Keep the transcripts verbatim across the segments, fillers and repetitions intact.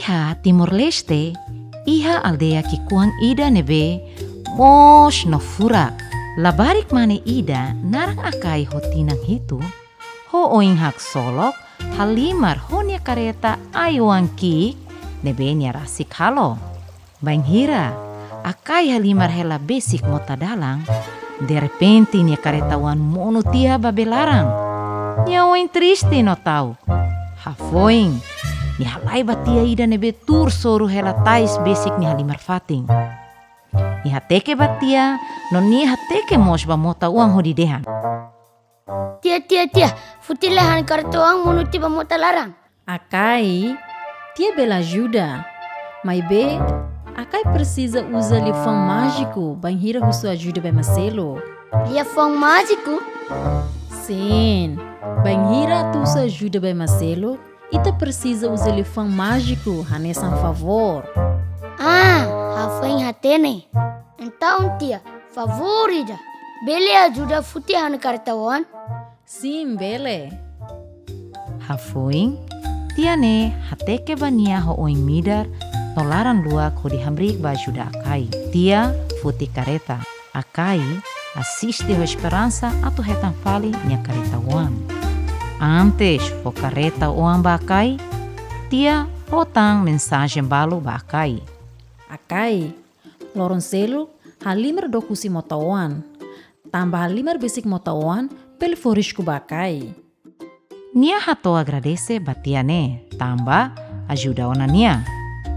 Iha Timor-Leste, iha aldeia ki'ikoan ida ne'ebé moos no furak. Labarik mane ida naran Akai ho tinan hitu, ho oin haksolok halimar ho nia karreta ai-oan ki'ik ne'ebé nia rasik halo. Bainhira Akai halimar hela besik mota dalan, derrepente nia karreta-oan monu tiha ba bee laran. Nia oin triste no ta'uk. Hafoin, nia halai ba tia ida ne'ebé tuur soru hela tais besik nia halimar fatin. Nia hateke ba tia, no nia hateke mós ba mota-oan hodi dehan: "Tia, tia, tia, foti lai ha'u-nia karreta-oan monu tiha ba mota laran." "Akai, tia bele ajuda. Maibé, Akai presiza uza liafuan májiku bainhira husu ajuda ba ema seluk." "Liafuan májiku?" "Sin, bainhira atu husu ajuda ba ema seluk, ita presiza uza liafuan májiku hanesan favór." "Ah, hafoin hatene. Entaun tia, favór ida. Bele ajuda foti ha'u-nia karreta-oan?" "Sin, bele." Hafoin, tia ne'e hateke ba nia ho oin midar no laran-luak hodi hamriik ba ajuda Akai. Tia foti karreta. Akai asiste ho esperansa atu hetan fali nia karreta-oan. Antes fó karreta-oan ba Akai, tia fó tan mensajen balu ba Akai. "Akai, loron seluk halimar dook husi mota-oan. Tanba halimar besik mota-oan bele fó risku ba Akai." Nia hato'o agradese ba tia ne'e tanba ajuda ona nia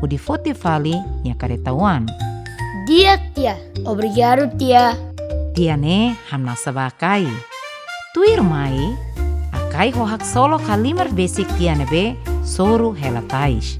hodi foti fali nia karreta-oan. "Di'ak tia, obrigadu tia." Tia ne'e hamnasa ba Akai. Tuirmai, Akai ho haksolok halimar besik tia ne'ebé soru hela tais.